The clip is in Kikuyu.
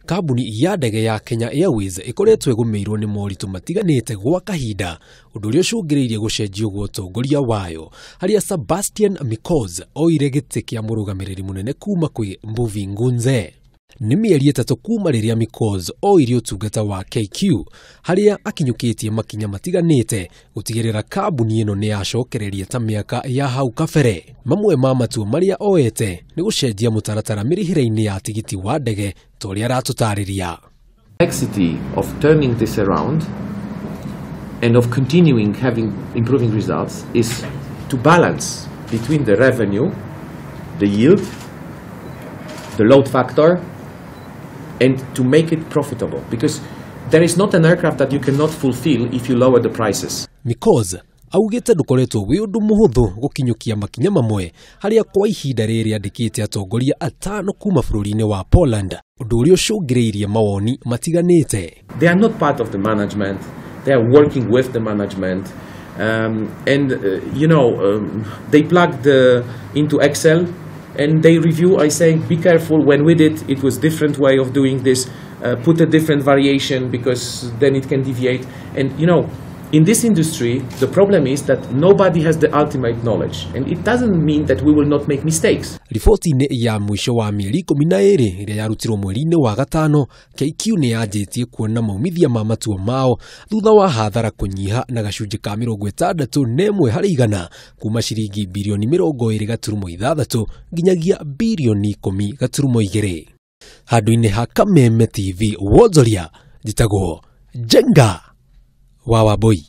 Kambuni ya ndege ya Kenya Airways ĩkoretwo ĩgũmĩirwo nĩ moritũ matiganĩte gwa kahinda, ũndũ ũrĩa ũcũngĩrĩirie gũcenjio gwa ũtongoria wayo, harĩa Sebastian Mikoz oire gĩtĩ kĩa mũrũgamĩrĩri mũnene kuma kwĩ Mbuvi Ngunze. Nĩ mĩeri 3 kuma rĩrĩa Mikoz oire ũtungata wa KQ, harĩa akinyũkĩtie makinya matiganĩte gũtigĩrĩra kambuni ĩno nĩ yacokereria ta mĩaka ya hau kabere. Mamwe ma matua marĩa oete nĩ gũcenjia mũtaratara mĩrĩhĩre-inĩ ya tigiti wa ndege ta ũrĩa aratũtarĩria. Complexity of turning this around and of continuing having improving results is to balance between the revenue, the yield, the load factor, and to make it profitable, because there is not an aircraft that you cannot fulfill if you lower the prices. Mikoz augĩte ndũkoretwo wĩ ũndũ mũhũthũ gũkinyũkia makinya mamwe, harĩa kwa ihinda rĩrĩ andĩkĩte atongoria 5 kuma bũrũri-inĩ wa Poland, ũndũ ũrĩa ũcũngĩrĩirie mawoni matiganĩte. They are not part of the management, they are working with the management, and they plug into Excel and they review. I say, be careful, when we did, it was different way of doing this, put a different variation because then it can deviate. And in this industry, the problem is that nobody has the ultimate knowledge, and it doesn't mean that we will not make mistakes. Riboti-inĩ ya mũico wa mĩeri 12 ĩrĩa yarutirwo mweri-inĩ wa gatano, KQ nĩ yanjĩtie kuona maumithia ma matua mao thutha wa hathara kũnyiha na gacunjĩ ka 61 harĩ igana kuma ciringi birioni 20.6 nginyagia birioni 10.2. Handũ-inĩ ha Kameme TV wonjoria, njĩtagwo Njenga wa Wambui.